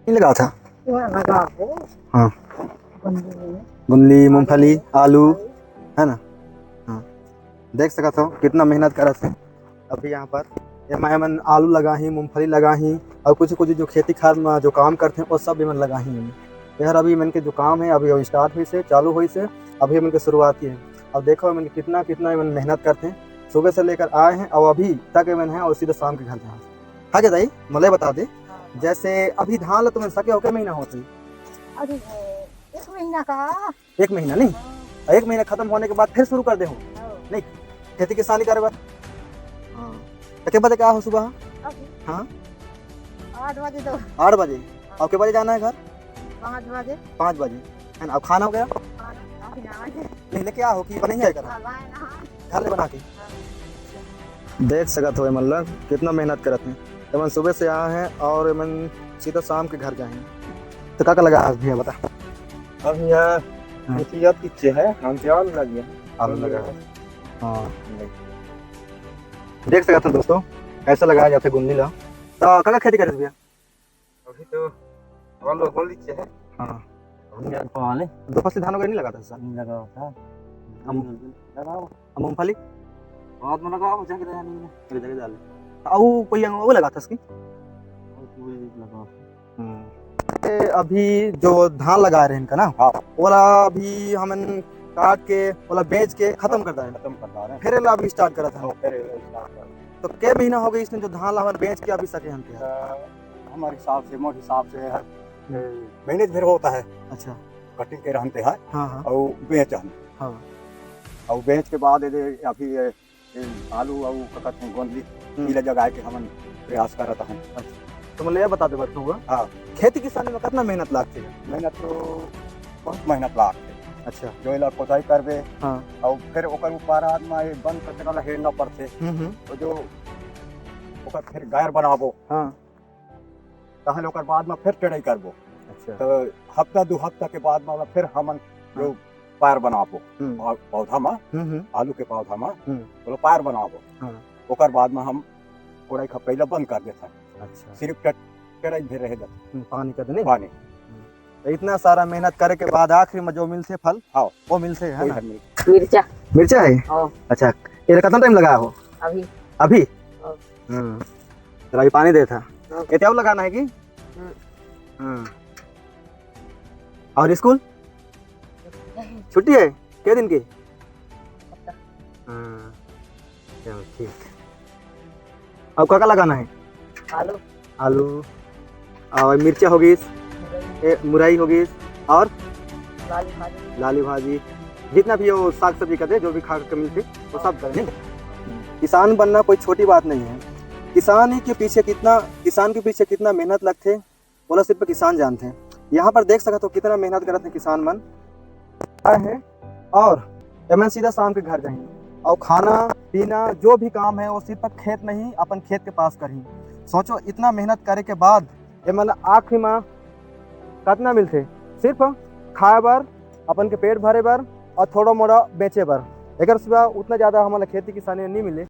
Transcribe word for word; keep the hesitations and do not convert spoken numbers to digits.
नहीं लगा था। हाँ, लगा हो। हाँ। गोंदली, मूंगफली, आलू, है ना? हाँ, देख सकत हो कितना मेहनत करत हे अभी यहाँ पर। एमा एमन आलू लगाही, मूंगफली लगाही, और कुछ कुछ जो खेती खार में जो काम करते हैं, वो सब एमन लगाही। एहर अभी एमन के जो काम है, अभी, अभी स्टार्ट होइस हे, चालू होइस हे, अभी एमन के शुरुआत ही है। अब देखो एमन कितना, कितना एमन मेहनत करते हैं, सुबह से लेकर आए हैं और अभी तक एमन हैं और सीधा शाम के घर जाए। हाँ क्या दाई, मोला बता दे, जैसे अभी धान ला तुमन सके हो, के महीना होथे? अभी एक महीना का। एक महीना नहीं? हाँ। एक महीना खत्म होने के बाद फिर शुरू कर दे हो? हाँ। नहीं, खेती किसानी करे बर? हाँ। तो के बजे का हो सुबह? अभी। हाँ। आठ बजे तो। आठ बजे? हाँ। और के बजे जाना है घर? पाँच बजे। पाँच बजे, है ना? अब खाना हो गया? खाना अभी ना है। नहीं, लेके आ हो कि बनाई है घर? हाँ, लाए ना। घर ले बना के? हाँ। देख सकत हो एमन ला कितना मेहनत करत हैं। एमन सुबह से आए हैं और एमन सीधा शाम के घर जाए हैं। तो का का लगा आज भैया, बता। अब यहाँ हाँ। खेती अब पीछे है, हम पे आलू लग गया। आलू लगा है। हाँ। देख सकत हो दोस्तों, कैसे लगाया जाथे गोंदली ला। तो का का खेती करे भैया? अभी तो हम लोग गोंदली चे है। हाँ। हमने आज पहले दो फसली धान वगैरह नहीं लगा था सर? नहीं लगा था। हम लगा। अब मूंगफली? बहुत में लगा, मुझे किधर जाने में। अभी तक डाल। अउ कोई अंग वो लगा था इसकी? और कोई लगा। हम्म। ए, अभी जो धान लगा रहे हैं इनका ना, हाँ। ओला अभी हमन काट के, ओला बेच के खत्म कर दे। खत्म कर दे रहे हैं। फिर एला अभी स्टार्ट करत हन। हाँ, फिर एला स्टार्ट कर। तो के महीना हो गई इसने जो धान ला हमन बेच के अभी सके हन ते? अ, हमारे हिसाब से, मोर हिसाब से है, हम्म। ए, महीने भर होता है। अच्छा। कटिंग के रहते हैं हाँ, हाँ। और बेच हन। हाँ। और बेच के बाद ये अभी ये, ये आलू और का कहते हैं गोंदली, हम्म। पीला जगह के हमन प्रयास करत हन। अच्छा। तो मतलब ये बता दे बच्चों को, हाँ। खेती किसानी में कितना मेहनत लागथे? मेहनत तो बहुत मेहनत लागथे। अच्छा। जो एला कोताई करबे हाँ। और फिर ओकर ऊपर आदमी ये बन कचरा ला हेरना पड़थे। हम्म, हम्म। तो जो ओकर फिर गैर बनाबो। हाँ। तहन ओकर बाद में फिर टेढ़ई करबो। अच्छा। तो हफ्ता दू हफ्ता के बाद में फिर हमन जो हाँ। पैर बनाबो, हम्म। पौ-, पौधा में, हम्म, हम्म। आलू के पौधा में, हम्म। ओला पैर बनाबो। हाँ। ओकर बाद में हम कोड़ई खपई ला बंद कर देथन। अच्छा। सिर्फ टे-, टेढ़ई भर रहे जाथे। हम्म, पानी कर देने। पानी। हम्म। तो इतना सारा मेहनत करे के बाद आखिरी में जो मिलथे फल, हाँ। वो मिलथे, है वही ना? फल मिलथे। मिर्चा। मिर्चा है? हाँ। अच्छा, ये कितना टाइम लगा हो? अभी। अभी? हाँ। हाँ। चलो, अभी पानी देत हा। हाँ। ये क्या लगाना है कि? हम्म। हाँ। और स्कूल? छुट्टी है? के दिन की? हाँ। चलो, ठीक। अब का का लगाना है? आलू। आलू। और मिर्चा होगिस, मुरई। ए, मुरई होगिस, और? लाली भाजी। लाली भाजी। जितना भी वो साग सब्जी का दे, जो भी खा के मिलते, वो सब करें, नहीं? किसान बनना कोई छोटी बात नहीं है। किसान ही के पीछे कितना, किसान के पीछे कितना मेहनत लगथे, ओला सिर्फ किसान जानथे। यहाँ पर देख सकत हो कितना मेहनत करत हे किसान मन। आए हैं और एमन सीधा शाम के घर जाही और खाना पीना जो भी काम है वो सिर्फ खेत में ही अपन खेत के पास करही। सोचो इतना मेहनत करे के बाद एमन ला आखिरी में कतना मिलथे, सिर्फ खाए बर, अपन के पेट भरे बर और थोड़ा मोड़ा बेचे बर। एकर सिवा उतना ज़्यादा हमन ला खेती किसानी में नहीं मिले।